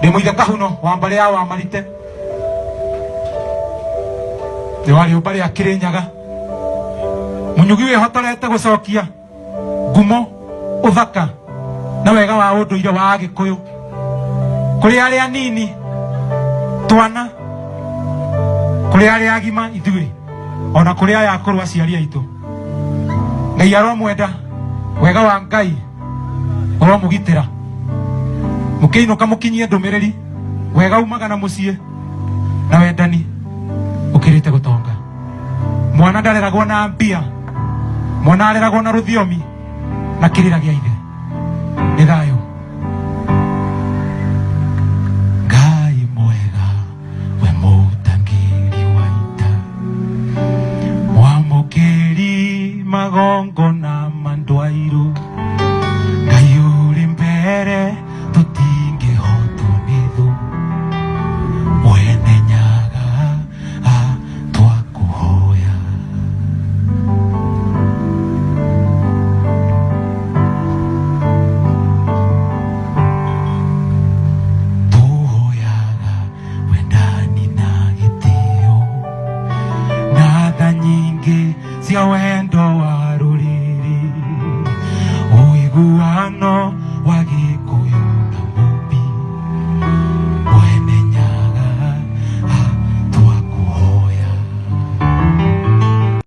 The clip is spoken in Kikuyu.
Ndĩ mũithe kahuno wa mbarĩ ya Wamarite, ndĩ wa rĩũmba rĩa Kĩrĩnyaga, mũnyugi wĩhotorete gũcokia ngumo, ũthaka na wega wa ũndũire wa Agĩkũyũ kũrĩ arĩa anini, twana, kũrĩ arĩa agima ithuĩ, ona kũrĩ aya akũrũ aciari aitũ. Ngai aromwenda, wega wa Ngai ũromũgitĩra. Mũkĩinũka mũkinyie ndũmĩrĩri, wega umaga na mũciĩ na wendani ũkĩrĩte gũtonga. Mwana ndareragwo na mbia, mwana areragwo na rũthiomi na kĩrĩra gĩa ithe. Nĩ thayũ. Ngai mwega, we mũtangĩri wa ita, mwamũkĩri magongona ma ndwairũ, Ngai ũrĩ mbere tũtingĩhotwo nĩ thũ, mwene Nyaga twakũhoya. Tũhoyaga wendani na gĩtĩo na tha nyingĩ cia wendo wa rũrĩrĩ, ũiguano wa gĩ